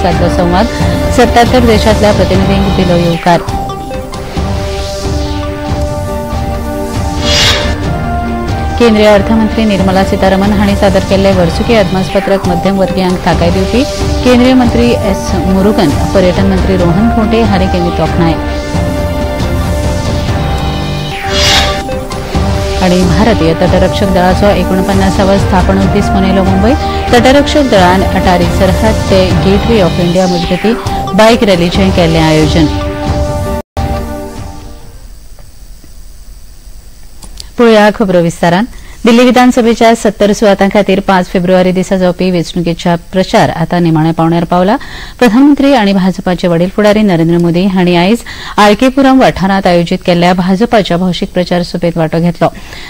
सादलो संवाद. 77 देशांतल्या प्रतिनिधींक दिलो येवकार. केंद्रीय अर्थमंत्री निर्मला सीतारमन हांणी सादर केल्ले वर्सुकी अदमासपत्रक मध्यमवर्गीयांक थाकाय दिवपी. केंद्रीय मंत्री एस मुरुगन, पर्यटन मंत्री रोहन खोंटे हांणी केली तोखणाय. आनी भारतीय तटरक्षक दळाचो 49वो स्थापणूक दीस मनयलो. मुंबय तटरक्षक दळान अटारी सरहद ते गेटवे ऑफ इंडिया मजगती बायक रॅलीचें केल्लें आयोजन. पळोवया खबरो विस्तारान. दिल्ली विधानसभेच्या 70 सुवातां खातीर 5 फेब्रुवारी दिसा जावपी वेंचणुकेच्या प्रचार आतां निमाण्या पावण्यार पावला. प्रधानमंत्री आनी भाजपाचे वडील फुडारी नरेंद्र मोदी हांणी आयज आरकेपुरम वाठारांत आयोजीत केल्ल्या भाजपाच्या भौशीक प्रचार सभेंत वांटो घेतलो.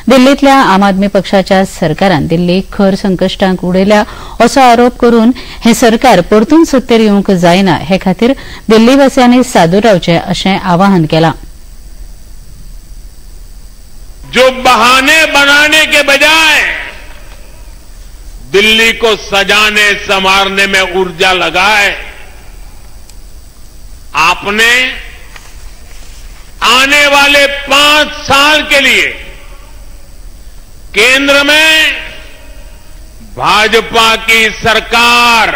दिल्लींतल्या आम आदमी पक्षाच्या सरकारान दिल्लीक खर संकश्टांक उडयल्या असो आरोप करून हें सरकार परतून सत्तेर येवंक जायना हे खातीर दिल्लीवासियांनी सादूर रावचें अशें आवाहन केलां. जो बहाने बनाने के बजाय दिल्ली को सजाने संवारने में ऊर्जा लगाए, आपने आने वाले 5 साल के लिए केंद्र में भाजपा की सरकार,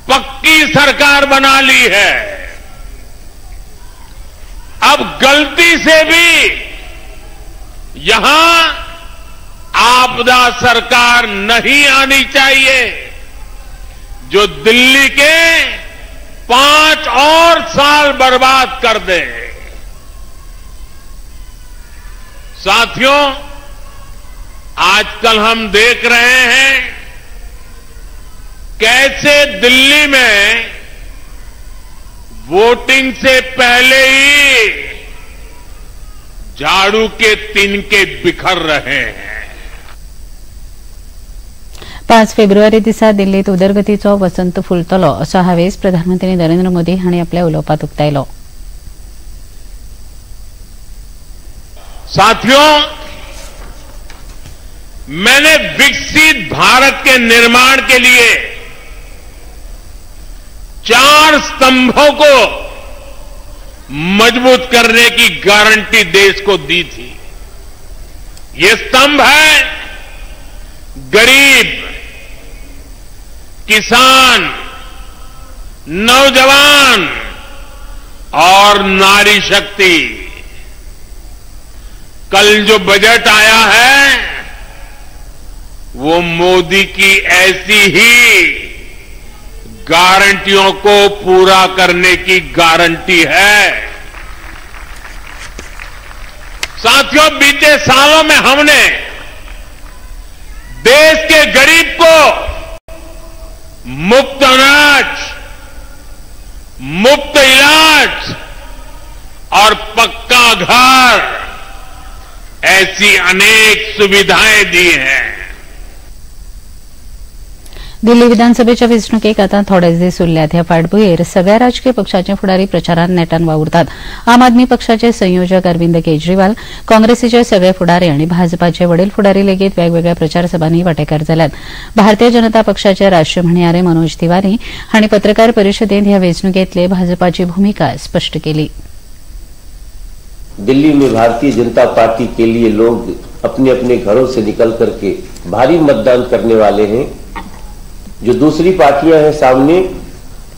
पक्की सरकार बना ली है। अब गलती से भी यहां आपदा सरकार नहीं आनी चाहिए जो दिल्ली के 5 और साल बर्बाद कर दे। साथियों, आजकल हम देख रहे हैं कैसे दिल्ली में वोटिंग से पहले ही झाड़ू के तिनके बिखर रहे हैं. 5 फेब्रुवारी दिसा दिल्लीत उदरगतीचो वसंत फुलतलो असो हावेस प्रधानमंत्री नरेंद्र मोदी हांणी आपल्या उलोवपांत उक्तायलो. साथियों, मैंने विकसित भारत के निर्माण के लिए 4 स्तंभों को मजबूत करने की गारंटी देश को दी थी। ये स्तंभ है गरीब, किसान, नौजवान और नारी शक्ति। कल जो बजट आया है वो मोदी की ऐसी ही गारंटियों को पूरा करने की गारंटी है। साथियों, बीते सालों में हमने देश के गरीब को मुफ्त अनाज, मुफ्त इलाज और पक्का घर ऐसी अनेक सुविधाएं दी हैं। दिल्ली विधानसभेच्या वेंचणुकेक आतां थोडेच दीस उरल्यात. ह्या फाटभुंयेर सगळ्या राजकीय पक्षाचे फुडारी प्रचारांत नेटान वावुरतात. आम आदमी पक्षाचे संयोजक अरविंद केजरीवाल, काँग्रेसीचे सगळे फुडारी आनी भाजपाचे वडील फुडारी लेगीत वेगवेगळ्या प्रचार सभांनी वांटेकार जाल्यात. भारतीय जनता पक्षाचे राष्ट्रीय म्हणयारे मनोज तिवारी हांणी पत्रकार परिशदेंत ह्या वेंचणुकेंतले भाजपाची भूमिका स्पश्ट केली. दिल्ली में भारतीय जनता पार्टी के लिए लोग अपने अपने घरों से निकल करके भारी मतदान करने वाले हैं। जो दूसरी पार्टियां हैं सामने,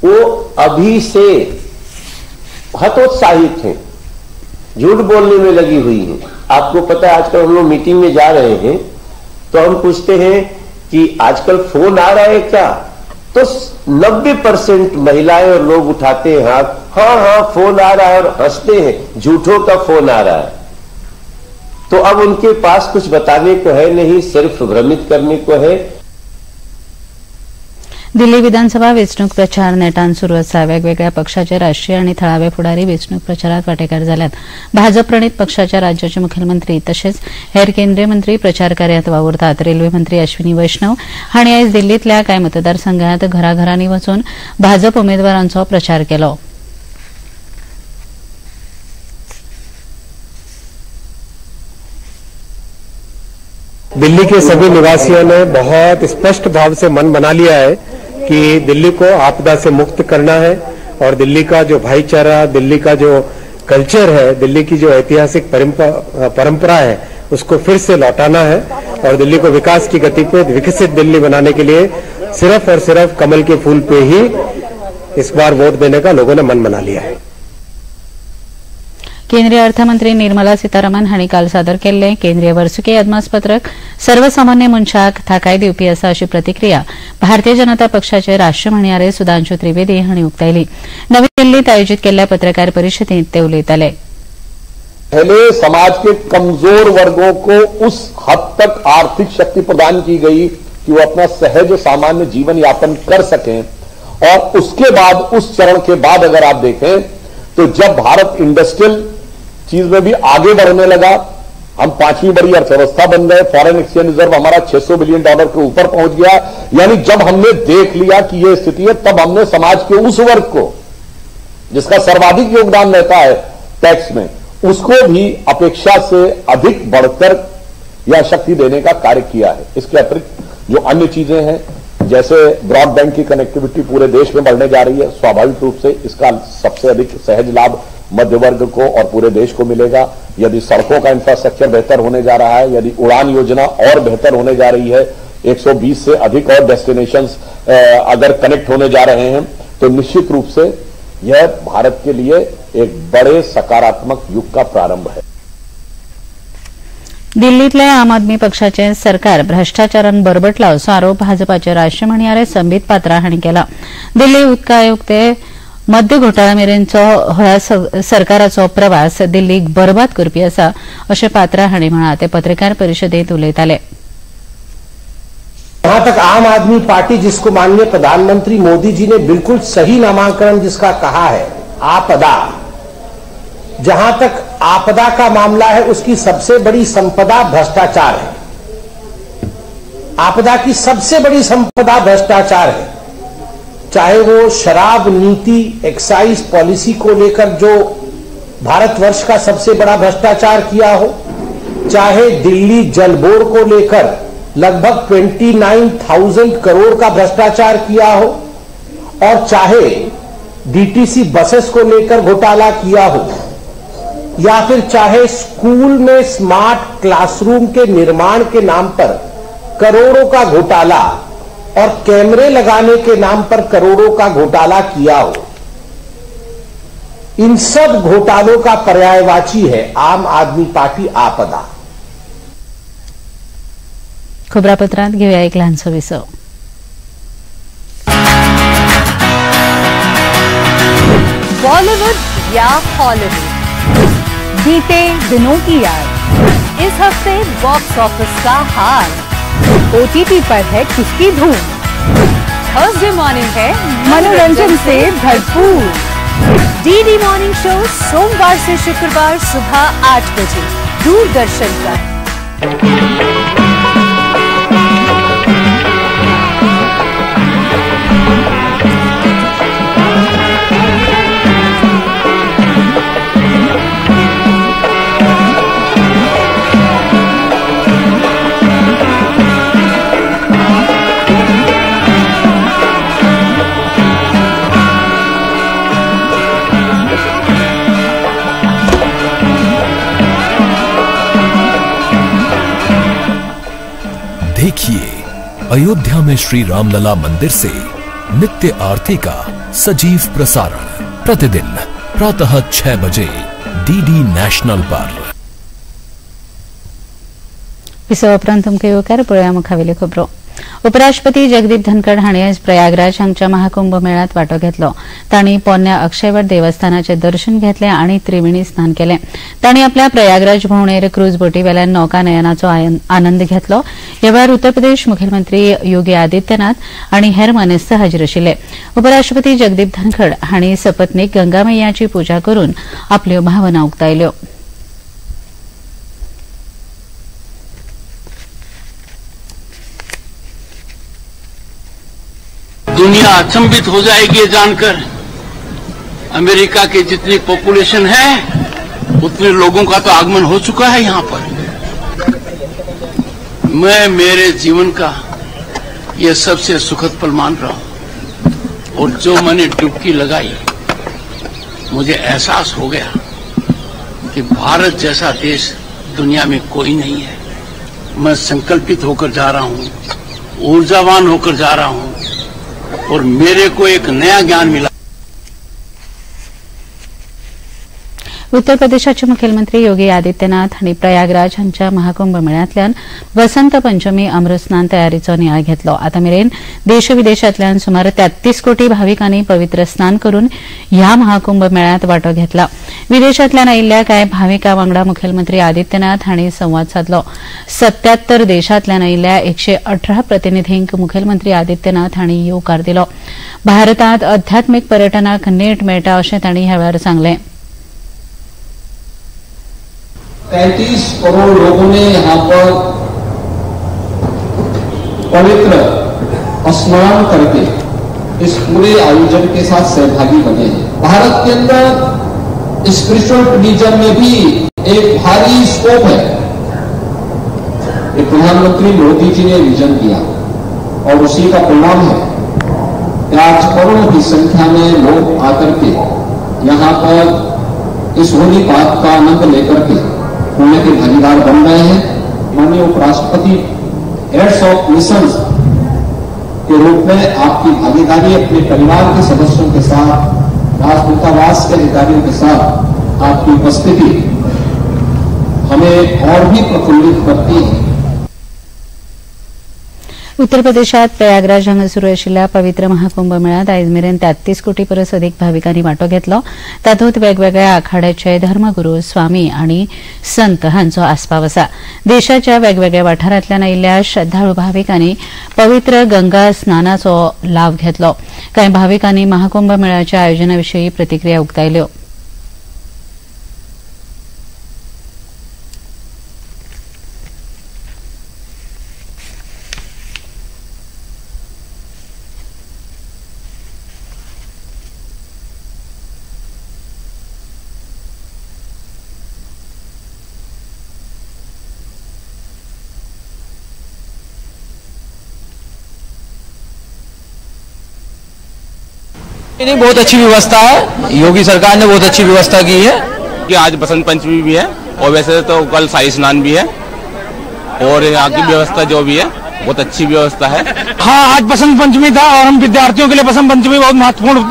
वो अभी से हतोत्साहित हैं, झूठ बोलने में लगी हुई हैं। आपको पता है, आजकल हम लोग मीटिंग में जा रहे हैं तो हम पूछते हैं कि आजकल फोन आ रहा है क्या, तो 90% महिलाएं और लोग उठाते हैं हाथ, हाँ हाँ फोन आ रहा है, और हंसते हैं, झूठों का फोन आ रहा है। तो अब उनके पास कुछ बताने को है नहीं, सिर्फ भ्रमित करने को है। दिल्ली विधानसभा वेंचणूक प्रचार नेटान सुरू आसा. वेगवेगळ्या पक्षाचे राष्ट्रीय आनी थळावे फुडारी वेंचणूक प्रचारात वांटेकार जाल्यात. भाजप प्रणीत पक्षाच्या राज्याचे मुखेलमंत्री तशेंच हेर केंद्रीय मंत्री प्रचार कार्यात वावुरतात. रेल्वे मंत्री अश्विनी वैष्णव हांणी आयज दिल्लींतल्या कांय मतदारसंघात घराघरांनी वचून भाजप उमेदवारांचो प्रचार केलो. दिल्ली के सभी निवासियों ने बहुत स्पष्ट भाव से मन बना लिया है कि दिल्ली को आपदा से मुक्त करना है और दिल्ली का जो भाईचारा, दिल्ली का जो कल्चर है, दिल्ली की जो ऐतिहासिक परंपरा है, उसको फिर से लौटाना है और दिल्ली को विकास की गति पे विकसित दिल्ली बनाने के लिए सिर्फ और सिर्फ कमल के फूल पे ही इस बार वोट देने का लोगों ने मन बना लिया है। केंद्रीय अर्थमंत्री निर्मला सीतारामन हांणी काल सादर केल्ले केंद्रीय वर्सुकी अदमासपत्रक सर्वसामान्य मनशाक थाकाय दिवपी आसा अशी प्रतिक्रिया भारतीय जनता पक्षाचे राष्ट्रीय म्हणयारे सुधांशु त्रिवेदी हांणी उक्तायली। नवी दिल्लीत आयोजित केल्ल्या पत्रकार परिशदेंत ते उलयताले। पहले समाज के कमजोर वर्गों को उस हद तक आर्थिक शक्ति प्रदान की गई कि वो अपना सहज सामान्य जीवन यापन कर सकें और उसके बाद उस चरण के बाद अगर आप देखें तो जब भारत इंडस्ट्रियल चीज में भी आगे बढ़ने लगा, हम 5वीं बड़ी अर्थव्यवस्था बन गए, फॉरेन एक्सचेंज रिजर्व हमारा 600 बिलियन डॉलर के ऊपर पहुंच गया। यानी जब हमने देख लिया कि यह स्थिति है, तब हमने समाज के उस वर्ग को जिसका सर्वाधिक योगदान रहता है टैक्स में, उसको भी अपेक्षा से अधिक बढ़कर यह शक्ति देने का कार्य किया है। इसके अतिरिक्त जो अन्य चीजें हैं, जैसे ब्रॉडबैंड की कनेक्टिविटी पूरे देश में बढ़ने जा रही है, स्वाभाविक रूप से इसका सबसे अधिक सहज लाभ मध्य वर्ग को और पूरे देश को मिलेगा। यदि सड़कों का इंफ्रास्ट्रक्चर बेहतर होने जा रहा है, यदि उड़ान योजना और बेहतर होने जा रही है, 120 से अधिक और डेस्टिनेशंस अगर कनेक्ट होने जा रहे हैं, तो निश्चित रूप से यह भारत के लिए एक बड़े सकारात्मक युग का प्रारंभ है। दिल्लीतले आम आदमी पक्षाचे सरकार भ्रष्टाचारान बरबटला असो आरोप भाजपाचे राष्ट्रीय म्हणयारे संबित पात्रा हांणी केला। दिल्ली उदक आयुक्त मद्य घोटाळा मेरेनचो ह्या सरकाराचो प्रवास दिल्लीक बर्बाद करपी आसा अशें पात्रा हांणी म्हळां। ते पत्रकार परिशदेंत उलयताले। जहां तक आम आदमी पार्टी, जिसको माननीय प्रधानमंत्री मोदी जी ने बिल्कुल सही नामांकन जिसका कहा है आपदा, जहां तक आपदा का मामला है उसकी सबसे बड़ी संपदा भ्रष्टाचार है। आपदा की सबसे बड़ी संपदा भ्रष्टाचार है, चाहे वो शराब नीति, एक्साइज पॉलिसी को लेकर जो भारतवर्ष का सबसे बड़ा भ्रष्टाचार किया हो, चाहे दिल्ली जल बोर्ड को लेकर लगभग 29,000 करोड़ का भ्रष्टाचार किया हो, और चाहे डीटीसी बसेस को लेकर घोटाला किया हो, या फिर चाहे स्कूल में स्मार्ट क्लासरूम के निर्माण के नाम पर करोड़ों का घोटाला और कैमरे लगाने के नाम पर करोड़ों का घोटाला किया हो। इन सब घोटालों का पर्यायवाची है आम आदमी पार्टी आपदा। खबरापत्रांत घेऊया एक ल्हानसो विसव। बॉलीवुड या हॉलीवुड, बीते दिनों की याद, इस हफ्ते बॉक्स ऑफिस का हाल, ओटीटी पर है किसकी धूम, थर्सडे मॉर्निंग है मनोरंजन से भरपूर, डीडी मॉर्निंग शो सोमवार से शुक्रवार सुबह 8 बजे दूरदर्शन पर। देखिए अयोध्या में श्री रामलला मंदिर से नित्य आरती का सजीव प्रसारण प्रतिदिन प्रातः 6 बजे डीडी नॅशनल पर। विसवा तुमकां येवकार पळोवया मुखावेल्यो खबरो। उपराष्ट्रपती जगदीप धनखड हांणी आयज प्रयागराज हांगच्या महाकुंभ मेळ्यांत वांटो घेतलो। तांणी पोरण्या अक्षयवट देवस्थानाचें दर्शन घेतलें आनी त्रिवेणी स्नान केलें। तांणी आपल्या प्रयागराज भोंवडेर क्रूज बोटी वेल्यान नौकानयनाचो आनंद घेतलो। ह्या वेळार उत्तर प्रदेश मुखेलमंत्री योगी आदित्यनाथ आनी हेर मानेस्त हाजीर आशिल्ले। उपराष्ट्रपती जगदीप धनखड हांणी सपत्नीक गंगा मैयाची पुजा करून आपल्यो भावना उक्तायल्यो। दुनिया अचंभित हो जाएगी ये जानकर, अमेरिका की जितनी पॉपुलेशन है उतने लोगों का तो आगमन हो चुका है यहां पर। मैं मेरे जीवन का ये सबसे सुखद पल मान रहा हूं। और जो मैंने डुबकी लगाई, मुझे एहसास हो गया कि भारत जैसा देश दुनिया में कोई नहीं है। मैं संकल्पित होकर जा रहा हूं, ऊर्जावान होकर जा रहा हूं और मेरे को एक नया ज्ञान मिला। उत्तर प्रदेशाचे मुखेलमंत्री योगी आदित्यनाथ हांणी प्रयागराज हांच्या महाकुंभ मेळ्यांतल्यान वसंत पंचमी अमृतस्नान तयारीचो नियाळ घेतलो. आतां मेरेन देश विदेशांतल्यान सुमार 33 कोटी भाविकांनी पवित्र स्नान करून ह्या महाकुंभ मेळ्यांत वांटो घेतला. विदेशांतल्यान आयिल्ल्या कांय भाविकां वांगडा मुखेलमंत्री आदित्यनाथ हांणी संवाद सादलो. 77 देशांतल्यान आयिल्ल्या 118 प्रतिनिधींक मुखेलमंत्री आदित्यनाथ हांणी येवकार दिलो. भारतांत अध्यात्मीक पर्यटनाक नेट मेळटा अशें तांणी ह्या वेळार सांगलें. 33 करोड़ लोगों ने यहां पर पवित्र स्नान करके इस पूरे आयोजन के साथ सहभागी बने हैं। भारत के अंदर स्पिरिचुअल टूरिज्म में भी एक भारी स्कोप है। प्रधानमंत्री मोदी जी ने विजन दिया और उसी का परिणाम है कि आज करोड़ों की संख्या में लोग आकर के यहां पर इस होली बात का आनंद लेकर के होने के भागीदार बन रहे हैं। माननीय उपराष्ट्रपति हेड्स ऑफ मिशंस के रूप में आपकी भागीदारी अपने परिवार के सदस्यों के साथ, राजदूतावास के अधिकारियों के साथ आपकी उपस्थिति हमें और भी प्रफुल्लित करती है। उत्तर प्रदेशात प्रयागराज हांगा सुरू आशिल्ल्या पवित्र महाकुंभ मेळ्यांत आयज मेरेन 33 कोटी परस अदीक भाविकांनी वांटो घेतलो. तातूंत वेगवेगळ्या आखाड्याचे धर्मगुरू, स्वामी आनी संत हांचो आस्पाव आसा. देशाच्या वेगवेगळ्या वाठारांतल्यान आयिल्ल्या श्रद्धाळू भाविकांनी पवित्र गंगा स्नानाचो लाव घेतलो. कांय भाविकांनी महाकुंभ मेळ्याच्या आयोजना विशीं प्रतिक्रिया उक्तायल्यो. नहीं, बहुत अच्छी व्यवस्था है, योगी सरकार ने बहुत अच्छी व्यवस्था की है। कि आज बसंत पंचमी भी है और वैसे तो कल शाही स्नान भी है और यहाँ की व्यवस्था जो भी है बहुत अच्छी व्यवस्था है। हाँ, आज बसंत पंचमी था और हम विद्यार्थियों के लिए बसंत पंचमी बहुत महत्वपूर्ण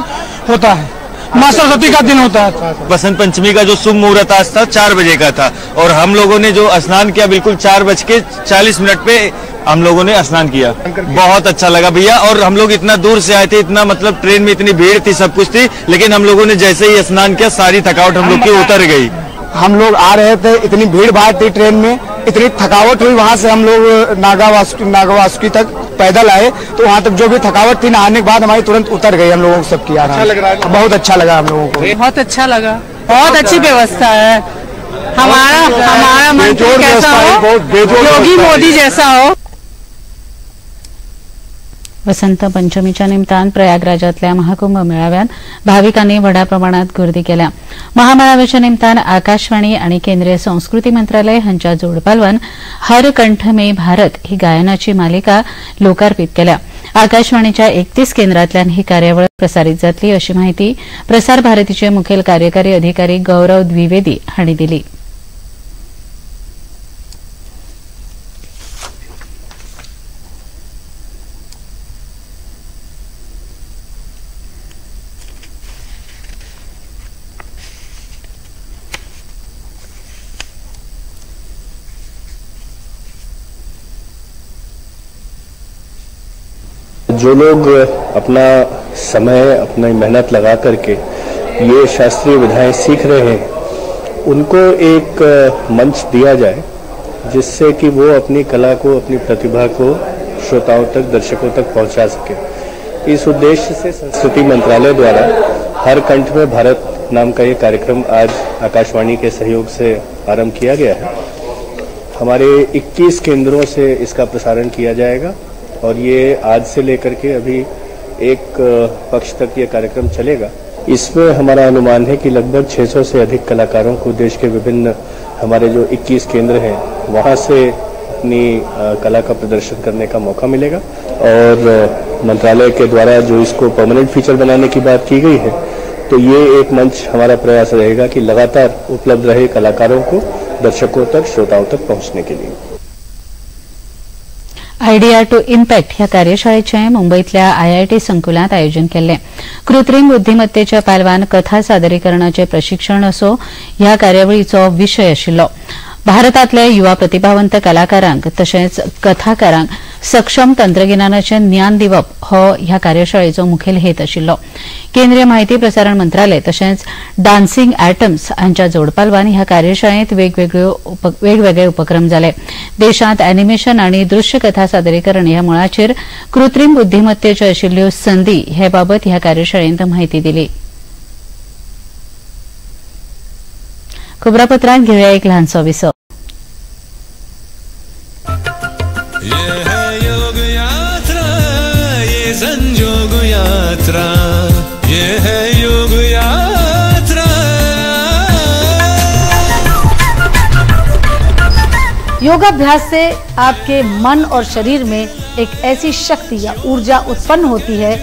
होता है, माँ सरस्वती का दिन होता है। बसंत पंचमी का जो शुभ मुहूर्त आज था 4 बजे का था और हम लोगों ने जो स्नान किया बिल्कुल 4:40 पे हम लोगों ने स्नान किया। बहुत अच्छा लगा भैया। और हम लोग इतना दूर से आए थे, इतना मतलब ट्रेन में इतनी भीड़ थी, सब कुछ थी, लेकिन हम लोगों ने जैसे ही स्नान किया सारी थकावट हम लोग की उतर गई। हम लोग आ रहे थे, इतनी भीड़ भाड़ थी ट्रेन में, इतनी थकावट हुई, वहाँ से हम लोग नागावासुकी तक पैदल आए तो वहाँ तक जो भी थकावट थी नहाने के बाद हमारी तुरंत उतर गई। हम लोगों को सबकी अच्छा लग रहा है, बहुत अच्छा लगा हम लोगों को, बहुत अच्छा लगा, बहुत अच्छी व्यवस्था है। हमारा मंत्री कैसा हो, योगी मोदी जैसा हो। वसंत पंचमीच्या निमतान प्रयागराजातल्या महाकुंभ मेळाव्यात भाविकांनी व्हडा प्रमाणात गर्दी केल्या. महामेळाव्याच्या निमतान आकाशवाणी आनी केंद्रीय संस्कृती मंत्रालय हांच्या जोडपालवान हर कंठ में भारत ही गायनाची मालिका लोकार्पित केल्या. आकाशवाणीच्या 31 केंद्रांतल्यान ही कार्यावळ प्रसारीत जातली अशी माहिती प्रसार भारतीचे मुखेल कार्यकारी अधिकारी गौरव द्विवेदी हांणी दिली. जो लोग अपना समय, अपनी मेहनत लगा करके ये शास्त्रीय विधाएं सीख रहे हैं, उनको एक मंच दिया जाए जिससे कि वो अपनी कला को, अपनी प्रतिभा को श्रोताओं तक, दर्शकों तक पहुंचा सके। इस उद्देश्य से संस्कृति मंत्रालय द्वारा हर कंठ में भारत नाम का ये कार्यक्रम आज आकाशवाणी के सहयोग से आरंभ किया गया है। हमारे 21 केंद्रों से इसका प्रसारण किया जाएगा और ये आज से लेकर के अभी एक पक्ष तक ये कार्यक्रम चलेगा। इसमें हमारा अनुमान है कि लगभग 600 से अधिक कलाकारों को देश के विभिन्न हमारे जो 21 केंद्र हैं वहाँ से अपनी कला का प्रदर्शन करने का मौका मिलेगा और मंत्रालय के द्वारा जो इसको परमानेंट फीचर बनाने की बात की गई है, तो ये एक मंच हमारा प्रयास रहेगा कि लगातार उपलब्ध रहे कलाकारों को, दर्शकों तक, श्रोताओं तक पहुंचने के लिए। आयडिया टू इम्पॅक्ट ह्या कार्यशाळेचें मुंबयतल्या आयआयटी संकुलांत आयोजन केल्लें। कृत्रीम बुद्धिमत्तेच्या पालवान कथा सादरीकरणाचें प्रशिक्षण असो ह्या कार्यावळीचो विशय आशिल्लो। भारतांतले युवा प्रतिभावंत कलाकारांक तशेंच कथाकारांक सक्षम तंत्रगिन्यानाचें ज्ञान दिवप हो ह्या कार्यशाळेचो मुखेल हेत आशिल्लो। केंद्रीय माहिती प्रसारण मंत्रालय तशेंच डान्सिंग एटम्स हांच्या जोडपालवान ह्या कार्यशाळेंत वेगवेगळे उपक्रम जाले। देशांत एनिमेशन आनी दृश्य कथा सादरीकरण ह्या मळाचेर कृत्रीम बुद्धिमत्तेच्यो आशिल्ल्यो संदी हे बाबत ह्या कार्यशाळेंत म्हायती दिली। खबरापत्रांत घेवया एक ल्हानसो विसव। ये है योग यात्रा, ये संजोग यात्रा, ये है योग यात्रा। योगाभ्यास से आपके मन और शरीर में एक ऐसी शक्ति या ऊर्जा उत्पन्न होती है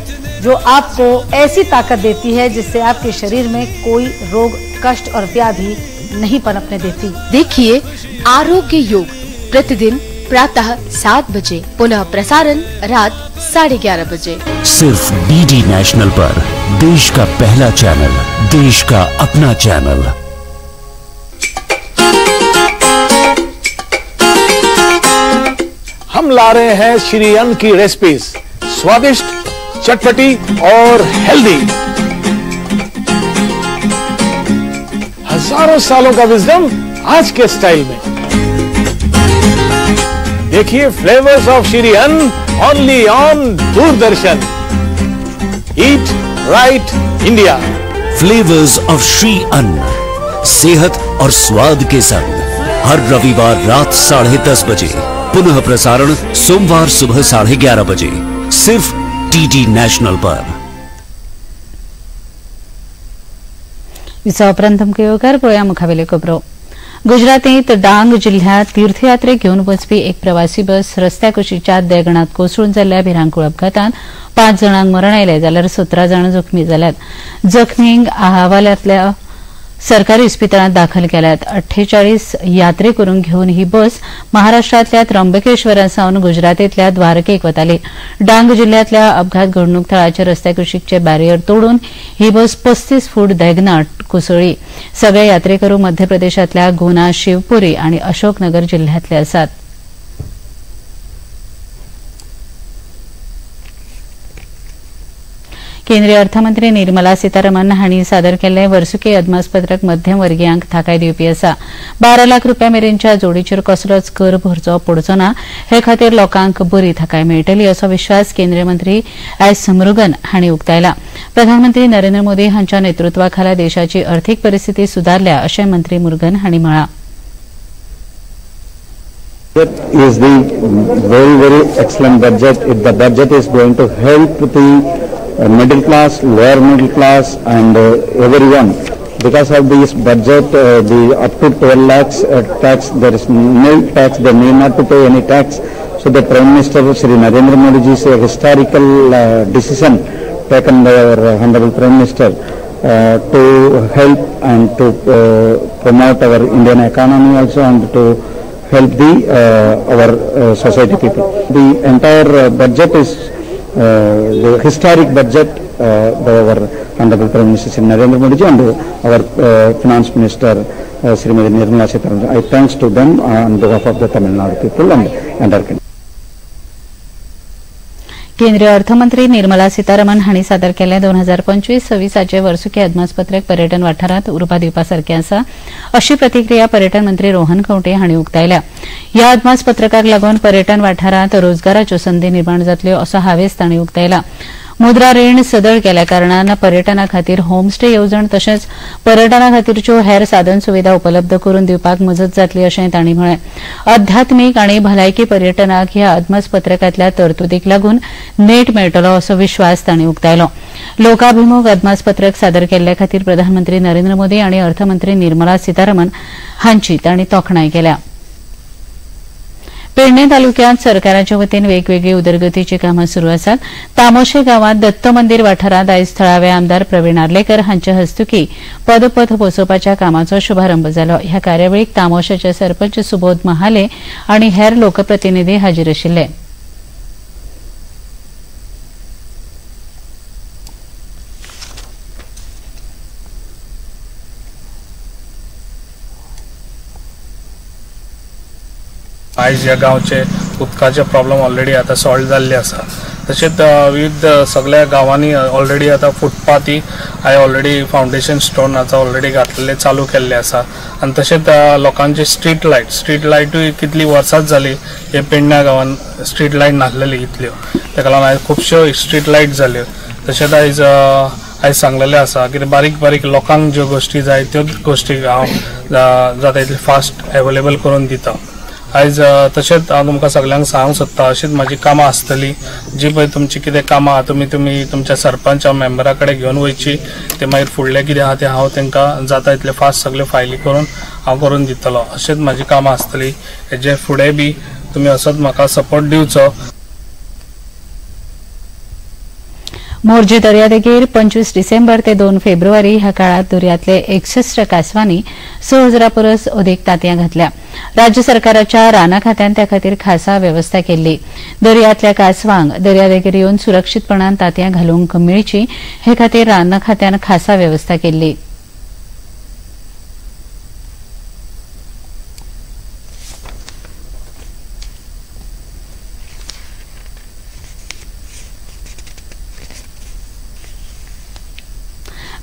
जो आपको ऐसी ताकत देती है जिससे आपके शरीर में कोई रोग, कष्ट और व्याधि नहीं पनपने देती। देखिए आरोग्य योग प्रतिदिन प्रातः 7 बजे, पुनः प्रसारण रात 11:30 बजे, सिर्फ डीडी नेशनल पर। देश का पहला चैनल, देश का अपना चैनल। हम ला रहे हैं श्री अन्न की रेसिपीज, स्वादिष्ट, चटपटी और हेल्दी। हजारों सालों का विजडम आज के स्टाइल में। देखिए flavours of Shri Anna only on Doordarshan. Eat right India. Flavours of Shri Anna, सेहत और स्वाद के संग, हर रविवार रात 10:30 बजे, पुनः प्रसारण सोमवार सुबह 11:30 बजे, सिर्फ डीडी नेशनल पर। विसवा उपरांत तुमकां येवकार पळोवया मुखावेल्यो खबरो। गुजरातेंत डांग जिल्ह्यांत तीर्थयात्रेक घेवन वचपी एक प्रवासी बस रस्त्या कुशीच्या देगणांत कोसळून जाल्ल्या भिरांकूळ अपघातांत 5 जाणांक मरण आयलें जाल्यार 17 जाण जखमी जाल्यात। जखमींक अहवालांतल्या सरकारी इस्पितळांत दाखल केल्यात। 48 यात्रेकरूंक घेवन ही बस महाराष्ट्रांतल्या त्र्यंबकेश्वरा सावन गुजरातेंतल्या द्वारकेक वताली। डांग जिल्ह्यांतल्या अपघात घडणूक थळाचे रस्त्या कुशीकचे बॅरियर तोडून ही बस 35 फूट देगणांत कोसळ्ळी। सगळे यात्रेकरू मध्य प्रदेशांतल्या गुना, शिवपुरी आनी अशोकनगर जिल्ह्यांतले आसात। केंद्रीय अर्थमंत्री निर्मला सीतारमन हांणी सादर केल्ले वर्सुकी अदमासपत्रक मध्यमवर्गीयांक थाकाय दिवपी आसा। 12 लाख रुपया मेरेनच्या जोडीचेर कसलोच कर भरचो पडचो ना हे खातीर लोकांक बरी थाकाय मेळटली असो विश्वास केंद्रीय मंत्री एस मुरुगन हांणी उक्तायला। प्रधानमंत्री नरेंद्र मोदी हांच्या नेतृत्वाखाला देशाची अर्थीक परिस्थिती सुदारल्या अशें मंत्री मुरुगन हांणी म्हळां। Is the very very excellent budget. If the budget is going to help the middle class, lower middle class and everyone. Because of this budget, the up to 12 lakhs tax, there is no tax, they may not to pay any tax. So the Prime Minister Shri Narendra Modi ji is a historical decision taken by our Honorable Prime Minister to help and to promote our Indian economy also and to help the our society people. The entire budget is the historic budget by our Honorable Prime Minister Shri Narendra Modi ji and our Finance Minister Srimati Nirmala Sitharaman. I thanks to them on behalf of the Tamil Nadu people and our country. केंद्रीय अर्थमंत्री निर्मला सीतारमन हांणी सादर केल्ले 2025-26 वर्सुकी अदमासपत्रक पर्यटन वाठारांत उर्बा दिवपा सारकें आसा अशी प्रतिक्रिया पर्यटन मंत्री रोहन खंवटे हांणी उक्तायल्या। ह्या अदमासपत्रकाक लागून पर्यटन वाठारांत रोजगाराच्यो संदी निर्माण जातल्यो असो हावेस तांणी उक्तायला। मुद्रा रीण सदळ केल्या कारणान पर्यटना खातीर होमस्टे येवजण तशेंच पर्यटना खातीरच्यो हेर साधन सुविधा उपलब्ध करून दिवपाक मजत जातली अशें तांणी म्हळें। अध्यात्मीक आनी भलायकी पर्यटनाक ह्या अदमासपत्रकांतल्या तरतुदीक लागून नेट मेळटलो असो विश्वास तांणी उक्तायलो। लोकाभिमुख अदमासपत्रक सादर केल्ले खातीर प्रधानमंत्री नरेंद्र मोदी आनी अर्थमंत्री निर्मला सीतारमन हांची तांणी तोखणाय केल्या। पेडणे तालुक्यांत सरकाराच्या वतीन वेगवेगळी उदरगतीची कामां सुरू आसात. तामोशे गांवांत दत्त मंदीर वाठारांत आयज थळावे आमदार प्रवीण आर्लेकर हांचे हस्तुकी पदपथ बसोवपाच्या कामाचो शुभारंभ जालो. ह्या कार्यावळीक तामोशेचे सरपंच सुबोध महाले आनी हेर लोकप्रतिनिधी हाजीर आशिल्ले. आयज ह्या गांवचे उदकाचे प्रॉब्लम ऑलरेडी आतां सॉल्व जाल्ले आसा. तशेंच विविध सगळ्या गांवांनी ऑलरेडी आतां फुटपाथी हांवें ऑलरेडी फावंडेशन स्टोन आतां ऑलरेडी घातलेले चालू केल्ले आसा. आनी तशेंच लोकांची स्ट्रीट लायटूय कितली वर्सांच जाली हे पेडण्या गांवान स्ट्रीट लायट नासलेली इतल्यो, ताका लागून आयज खुबश्यो स्ट्रीट लायट जाल्यो. तशेंच आयज आयज सांगलेलें आसा कितें बारीक बारीक लोकांक ज्यो गोश्टी जाय त्यो गोश्टी हांव जाता इतले फास्ट एवेलेबल करून दिता. आयज तशेंच हांव तुमकां सगल्यांक सांगूंक सोदता अशीच म्हाजी कामां आसतली. जी पळय तुमची कितें कामां आहा तुमी तुमी तुमच्या सरपंच मेंबरा कडेन घेवन वयची, ते मागीर फुडलें कितें आहा तें हांव तांकां जाता इतले फास्ट सगळे फायली करून हांव करून दितलो. अशेंच म्हाजी कामां आसतली. हेजे फुडें बी तुमी असोच म्हाका सपोर्ट दिवचो. मोरजी दर्यादेगेर 25 डिसेंबर ते 2 फेब्रुवारी ह्या काळात दर्यांतले 61 कांसवांनी 6,000 परस अदीक तांतयां घातल्या. राज्य सरकाराच्या राना खात्यान त्या खातीर खासा वेवस्था केल्ली. दर्यांतल्या कांसवांक दर्यादेगेर येवन सुरक्षीतपणान तांतयां घालूंक मेळची हे खातीर राना खात्यान खासा वेवस्था केल्ली.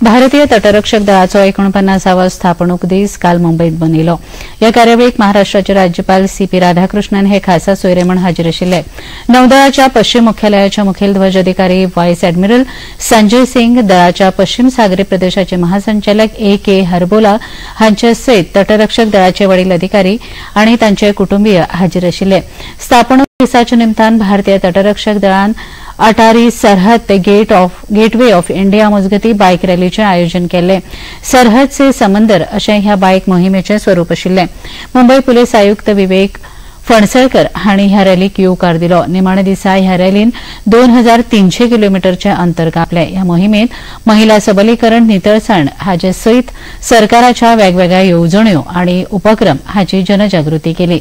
भारतीय तटरक्षक दळाचो 49वो स्थापणूक दीस काल मुंबयत मनयलो. ह्या कार्यावळीक महाराष्ट्राचे राज्यपाल सीपी राधाकृष्णन हे खासा सोयरे म्हूण हाजीर आशिल्ले. नौदळाच्या पश्चिम मुख्यालयाचे मुखेल ध्वज अधिकारी व्हायस एडमिरल संजय सिंग, दळाच्या पश्चिम सागरी प्रदेशाचे महासंचालक ए के हरबोला हांचे सयत तटरक्षक दळाचे वडील अधिकारी आनी तांचे कुटुंबीय हाजीर आशिल्ले. स्थापणूक दिसाच्या निमतान भारतीय तटरक्षक दळान अटारी सरहद ते गेटवे ऑफ इंडिया मजगती बायक रॅलीचें आयोजन केल्लें. सरहद से समंदर अशें ह्या बायक मोहिमेचें स्वरूप आशिल्लें. मुंबय पुलीस आयुक्त विवेक फणसळकर हांणी ह्या रॅलीक येवकार दिलो. निमाण्या दिसा ह्या रॅलीन 2300 किलोमिटरचें अंतर कापलें. ह्या मोहिमेंत महिला सबलीकरण, नितळसाण हाचे सयत सरकाराच्या वेगवेगळ्या येवजण्यो आनी उपक्रम हाची जनजागृती केली.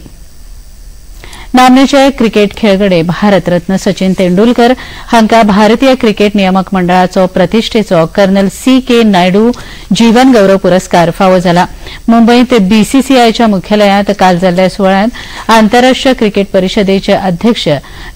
नामनेचे क्रिकेट खेळगडे भारतरत्न सचिन तेंडुलकर हांकां भारतीय क्रिकेट नियामक मंडळाचो प्रतिष्ठेचो कर्नल सी के नायडू जीवन गौरव पुरस्कार फावो जाला. मुंबयत बीसीसीआयच्या मुख्यालयांत काल जाल्ल्या सुवाळ्यांत आंतरराष्ट्रीय क्रिकेट परिशदेचे अध्यक्ष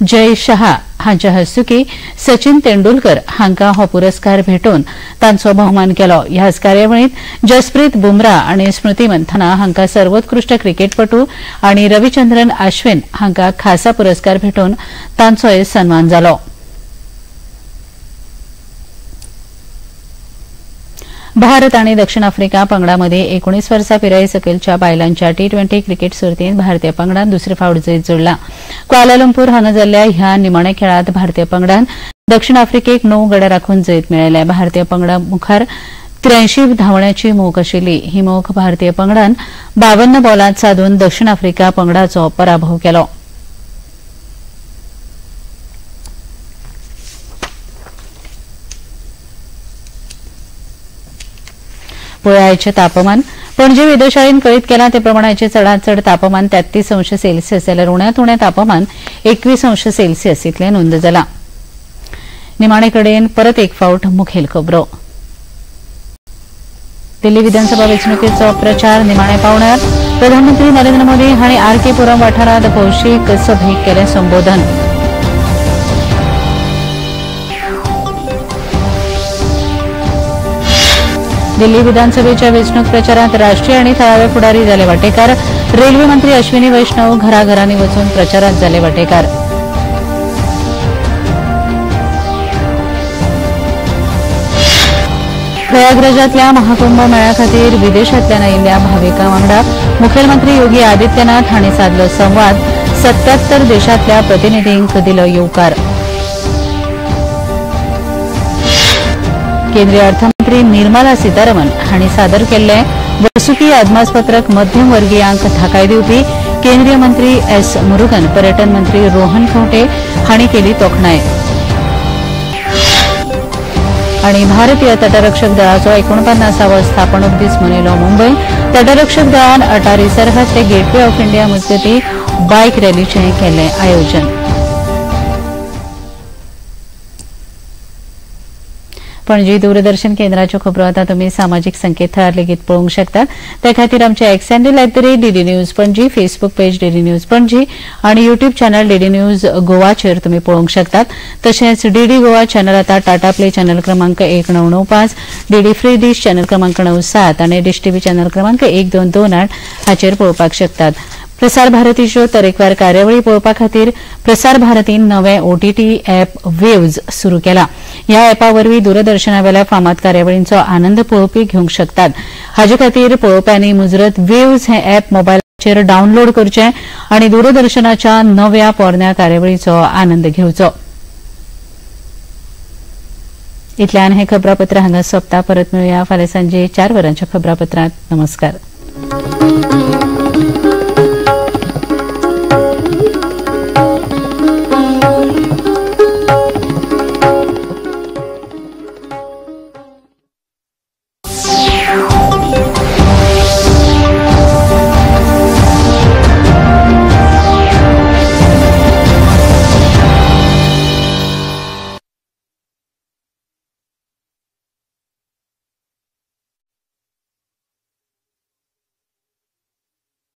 जय शहा हांच्या हस्तुकी सचिन तेंडुलकर हांकां हो पुरस्कार भेटोवन तांचो भोवमान केलो. ह्याच कार्यावळींत जसप्रीत बुमरा आनी स्मृती मंथना हांकां सर्वोत्कृष्ट क्रिकेटपटू आनी रविचंद्रन आश्विन हांकां खासा पुरस्कार भेटोवन तांचोय सन्मान जालो. भारत आनी दक्षिण आफ्रिका पंगडामदीं 19 वर्सां पिराये सकयलच्या बायलांच्या टी20 क्रिकेट सर्तींत भारतीय पंगडान दुसरे फावट जैत जोडलां. क्वालालंपूर हांगा जाल्ल्या ह्या निमाण्या खेळांत भारतीय पंगडान दक्षिण आफ्रिकेक 9 गडे राखून जैत मेळयलें. भारतीय पंगडा मुखार 83 धांवण्याची मोख आशिल्ली. ही मोख भारतीय पंगडान 52 बॉलांत सादून दक्षिण आफ्रिका पंगडाचो पराभव केलो. पळयाचें तापमान. पणजे वेधशाळेन कळीत केलां ते प्रमाण आयचें चडांत चड तापमान 33 अंश सेल्सियस जाल्यार उण्यांत उणें तापमान 21 अंश सेल्सियस इतलें नोंद जालां. निमाणे कडेन परत एक फावट मुखेल खबरो. दिल्ली विधानसभा वेंचणुकेचो प्रचार निमाण्या पावण्यार. प्रधानमंत्री नरेंद्र मोदी हांणी आर के पुरम वाठारांत भौशीक सभेक केलें संबोधन. दिल्ली विधानसभेच्या वेंचणूक प्रचारांत राष्ट्रीय आनी थळावे फुडारी जाले वाटेकार. रेल्वे मंत्री अश्विनी वैष्णव घराघरांनी वचून प्रचारांत जाले वाटेकार. प्रयागराजांतल्या महाकुंभ मेळ्या खातीर विदेशांतल्यान आयिल्ल्या भाविकां वांगडा मुखेलमंत्री योगी आदित्यनाथ हांणी सादलो संवाद. 77 देशांतल्या प्रतिनिधींक दिलो येवकार. केंद्रीय अर्थमंत्री निर्मला सीतारमन हांणी सादर केल्ले वसुकी अदमासपत्रक मध्यमवर्गीयांक थाकाय दिवपी. केंद्रीय मंत्री एस मुरुगन, पर्यटन मंत्री रोहन खंवटे हांणी केली तोखणाय. आनी भारतीय तटरक्षक दळाचो 49वो स्थापणूक दीस मनयलो. मुंबय तटरक्षक दळान अटारी सरहद ते गेटवे ऑफ इंडिया मजगतीं बायक रॅलीचें केलें आयोजन. पणजी दूरदर्शन केंद्राच्यो खबरो आतां तुमी सामाजीक संकेतथळार लेगीत पळोवंक शकतात. ते खातीर आमचे X handle @DD News Panaji, Facebook page DD News Panaji आनी युट्यूब चॅनल डीडी न्यूज गोवाचेर तुमी पळोवंक शकतात. तशेंच डीडी गोवा चॅनल आतां टाटा प्ले चॅनल क्रमांक 1995, डीडी फ्री डिश चॅनल क्रमांक 97 आनी डिश टीव्ही चॅनल क्रमांक 1228 हाचेर पळोवपाक शकतात. प्रसार भारतीच्यो तरेकवार कार्यावळी पळोवपा खातीर प्रसार भारतीन नवें ओटीटी अॅप वेव्ज सुरू केला. ह्या अॅपा वरवीं दूरदर्शनावेल्या फामाद कार्यावळींचो आनंद पळोवपी घेवंक शकतात. हाचे खातीर पळोवप्यांनी मुजरत वेव्ज हें अॅप मोबायलाचेर डावनलोड करचें आनी दूरदर्शनाच्या नव्या पोरण्या कार्यावळीचो आनंद घेवचो. इतल्यान हें खबरापत्र हांगा सोंपता. परत मेळुया फाल्यां सांजे 4 वरांच्या खबरापत्रांत. नमस्कार.